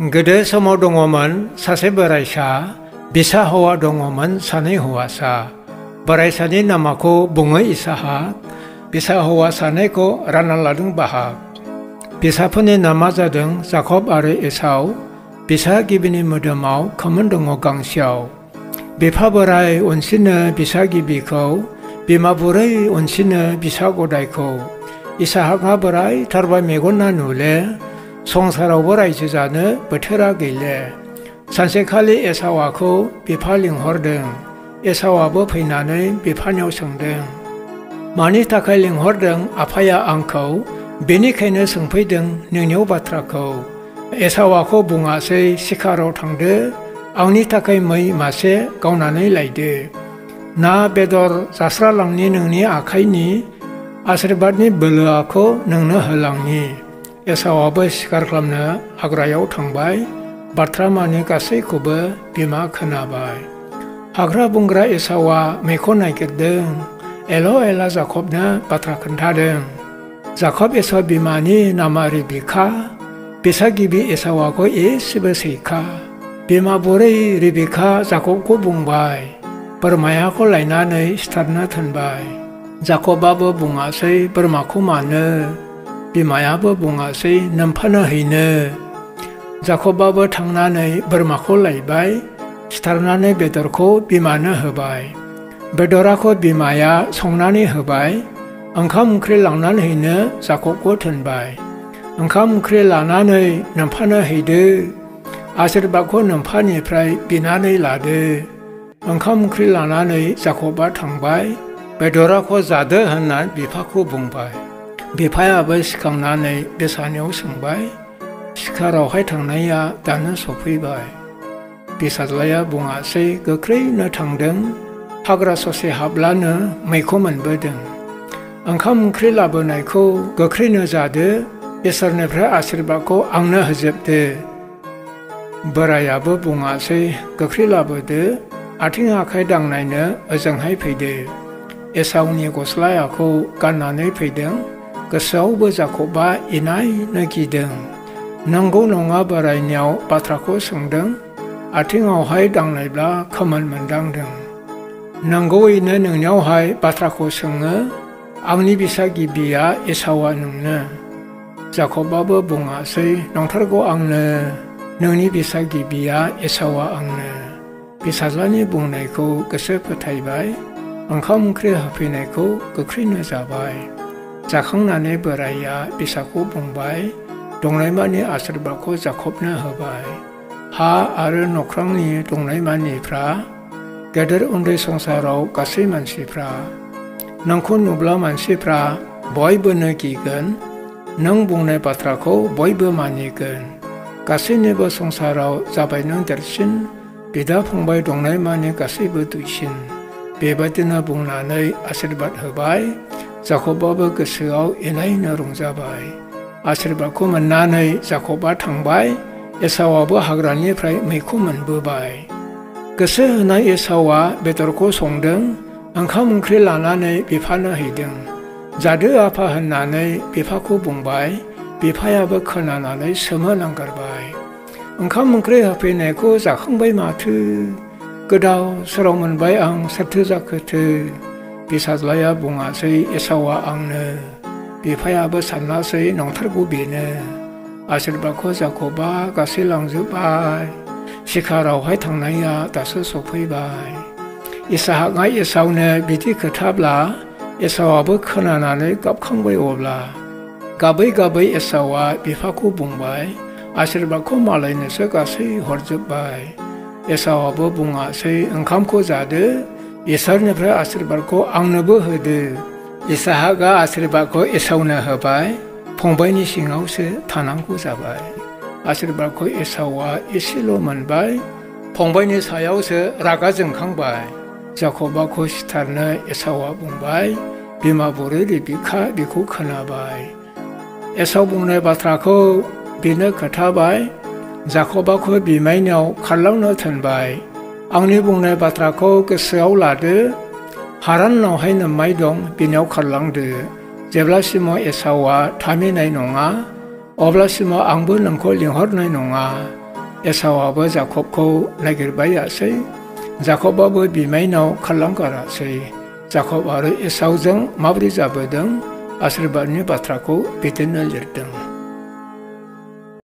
गोदो समाव दङमोन सासे बोराइसा, बिसा हौवा दङमोन सानै हौवासा। बोराइसानि नामाखौ बुङो इसहाक, बिसा हौवा सानैखौ रानना लादों बाहाग। बिसाफोरनि नामा जादों जाकब आरो एसाव। बिसा गिबिनि मोदोमाव खोमोन दङ गांसेयाव। बिफा बोराइ अनसिनो बिसा गिबिखौ, बिमा बुरै अनसिनो बिसा गदायखौ। इसहाकआ बोराइ थारबा मेगना नुले, संसारावबो रायजो जानो बोथोरा गैले। सानसेखालि एसावाखौ बिफा लिंहरदों। एसावाबो फैनानै बिफानियाव सोंदों, मानि थाखाय लिंहरदों आफाया आंखौ? बेनिखायनो सोंफैदों नोंनियाव बाथ्राखौ। एसावाखौ बुङासै सिखाराव थांदो, आंनि थाखाय मै मासे गावनानै लायदो। ना बेदर जास्रालांनि नोंनि आखाइनि, आशीर्बादनि बोलोआखौ नोंनो होलांनि। एसावाबो सिखार खालामनो हाग्रायाव थांबाय। बाथ्रा मानि गासैखौबो बिमा खोनाबाय। हाग्रा बुंग्रा एसावा मैखौ नागिरदों, एल' एला जाकबनो बाथ्रा खोन्थादों। जाकब एसाव बिमानि नामा रिबिखा, बिसा गिबि एसावाखौ एसेबो सैखा। बिमा बुरै रिबिखा जाकबखौ बुंबाय, बोरमायाखौ लायनानै सिथारनो थोनबाय। जाकबाबो बुङासै बोरमाखौ मानो, बिमायाबो बुङासै नोमफानो हैनो। जाकबाबो थांनानै बोरमाखौ लायबाय, सिथारनानै बेदरखौ बिमानो होबाय। बेदराखौ बिमाया संनानै होबाय। ओंखाम ओंख्रि लांनानै हैनो जाकबखौ थोनबाय। ओंखाम ओंख्रि लानानै नोमफानो हैदो, आशीर्बादखौ नोमफानिफ्राय बिनानै लादो। ओंखाम ओंख्रि लानानै जाकबा थांबाय, बेदराखौ जादो होनना बिफाखौ बुंबाय। बिफायाबो सिखांनानै बिसानियाव सोंबाय, सिखारावहाय थांनाया दानो सफैबाय। बिसाज्लाया बुङासै गोख्रैनो थांदों, हाग्रा ससे हाब्लानो मैखौ मोनबोदों। ओंखाम ओंख्रि लाबोनायखौ गोख्रैनो जादो, इसोरनिफ्राय आशीर्बादखौ आंनो होजोबदो। बोरायाबो बुङासै गोख्रै लाबोदो, आथिं आखाइ दांनायनो ओजोंहाय फैदो। एसावनि गस्लायाखौ गाननानै फैदों। गोसोआवबो जाकबा इनायनो गिदों। नंगौ नङा बोराइनियाव बाथ्राखौ सोंदों, आथिङावहाय दांनायब्ला खोमोन मोनदांदों। नंगौयैनो नोंनियावहाय बाथ्राखौ सोङो, आंनि बिसा गिबिया एसावा नोंनो। जाकबाबो बुङासै नंथारगौ आंनो, नोंनि बिसा गिबिया एसावा आंनो। बिसाज्लानि बुंनायखौ गोसो फोथायबाय। ओंखाम ओंख्रि होफैनायखौ गोख्रैनो जाबाय। जाखांनानै बोराइया बिसाखौ बुंबाय, दंनायमानि आशीर्बादखौ जाकबनो होबाय। हा आरो नख्रांनि दंनायमानिफ्रा, गेदेर उन्दै संसाराव गासै मानसिफ्रा, नोंखौ नुब्ला मानसिफ्रा बयबोनो गिगोन। नों बुंनाय बाथ्राखौ बयबो मानिगोन। गासैनिबो संसाराव जाबाय नों देरसिन, बिदा फंबाय दंनायमानि गासैबो दुइसिन। बेबादिनो बुंनानै आशीर्बाद होबाय। जाकबाबो गोसोआव इनायनो रंजाबाय। आशीर्बादखौ मोननानै जाकबा थांबाय। एसावाबो हाग्रानिफ्राय मैखौ मोनबोबाय। गोसो होनाय एसावा बेदरखौ संदों, ओंखाम ओंख्रि लानानै बिफानो हैदों। जादो आफा होननानै बिफाखौ बुंबाय। बिफायाबो खोनानानै सोमोनांगारबाय। ओंखाम ओंख्रि होफैनायखौ जाखांबाय माथो, गोदाव सोराव मोनबाय आं सोरथो जाखोथो। बिसाज्लाया बुङासै एसावा आंनो। बिफायाबो सानासै नंथारगौ बेनो। आशीर्बादखौ जाकबा गासै लांजोब्बाय। सिखारावहाय थांनाया दासो सफैबाय। इसहाकआ एसावनो बिदि खोथाब्ला एसावाबो खोनानानै गाबखांबाय। अब्ला गाबै गाबै एसावा बिफाखौ बुंबाय, आशीर्बादखौ मालायनोसो गासै हरजोब्बाय। एसावाबो बुङासै ओंखामखौ जादो, इसोरनिफ्राय आशीर्बादखौ आंनोबो होदो। इसहाकआ आशीर्बादखौ एसावनो होबाय। फंबायनि सिङावसो थानांगौ जाबाय। आशीर्बादखौ एसावा एसेल' मोनबाय। फंबायनि सायावसो रागा जोंखांबाय। जाकबाखौ सिथारनो एसावा बुंबाय। बिमा बुरै रिबिखा बेखौ खोनाबाय। एसाव बुंनाय बाथ्राखौ बिनो खोथाबाय। जाकबाखौ बिमाइनियाव खारलांनो थोनबाय। आंनि बुंनाय बाथ्राखौ गोसोआव लादो। हारानावहाय नोमनाय दं, बिनियाव खारलांदो। जेब्लासिमाव एसावा थामिनाय नङा, अब्लासिमाव आंबो नोंखौ लिंहरनाय नङा। एसावाबो जाकबखौ नागिरबायासै, जाकबाबो बिमाइनाव खारलांगारासै। जाकब आरो एसावजों माबोरै जाबोदों, आशीर्बादनि बाथ्राखौ बिदिनो लिरदों।